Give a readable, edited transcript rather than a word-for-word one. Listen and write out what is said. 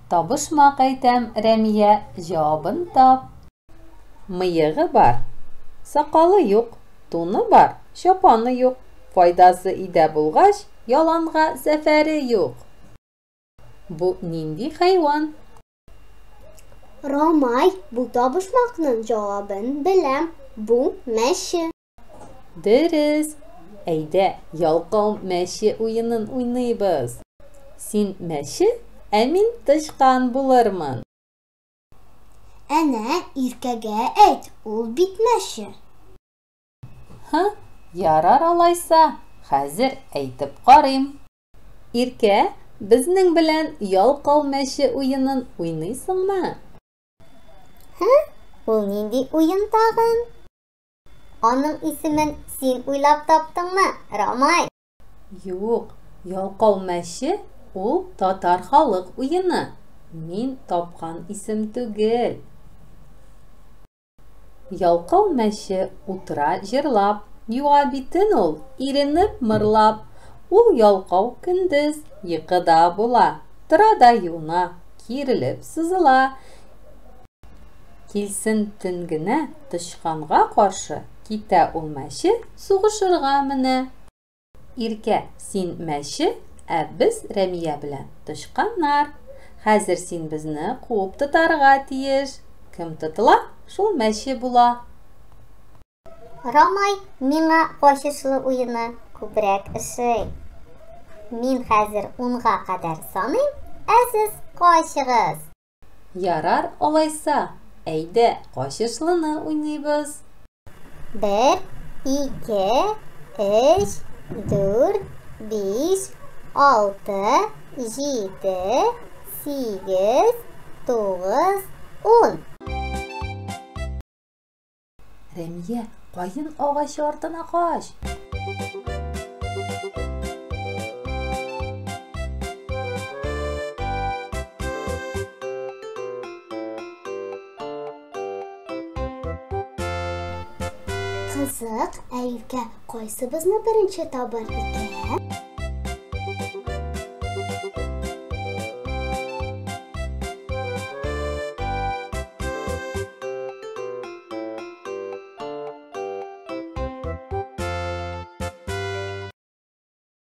Табышмак әйтәм, Рәмия, җавабын тап. Мыегы бар, сакалы юк, туны бар, чапаны юк. Файдасы өйдә булгач, яланга сәфәре юк. Бу нинди хайван? Рамай, бу табышмакның җавабын беләм. Бу мәче. Дөрес. Әйдә, ялкау мәче уенын уйныйбыз. Син мәче, ә мин тычкан булырмын. Әнә, Иркәгә әйт, ул бит мәче. Һы, ярар алайса, хәзер әйтеп карыйм. Иркә, безнең белән ялкау мәче уенын уйныйсыңмы? Һы, ул нинди уен тагын? Аның исемен син уйлап таптыңмы, Рамай? Юк, ялкау мәче ул татар халык уены. Мин тапкан исем түгел. Ялкау мәче утыра җырлап, юа битен ул иренеп мырлап. Ул ялкау көндез йокыда була, тора да юына, киерелеп сызыла. Килсен төн генә тычканга каршы, китә ул мәче сугышырга менә. Иркә, син мәче, ә без Рәмия белән тычканнар. Хәзер син безне куып тотарга тиеш. Кем тотыла, шул мәче була. Рамай, миңа качышлы уены күбрәк ошый. Мин хәзер унга кадәр саныйм, ә сез качыгыз. Ярар алайса, әйдә качышлыны уйныйбыз. 1, 2, 3, 4, 5, 6, 7, 8, 9, 10. Рәмия, каен агачы артына кач. Кызык, ә Иркә кайсыбызны беренче табыр икән?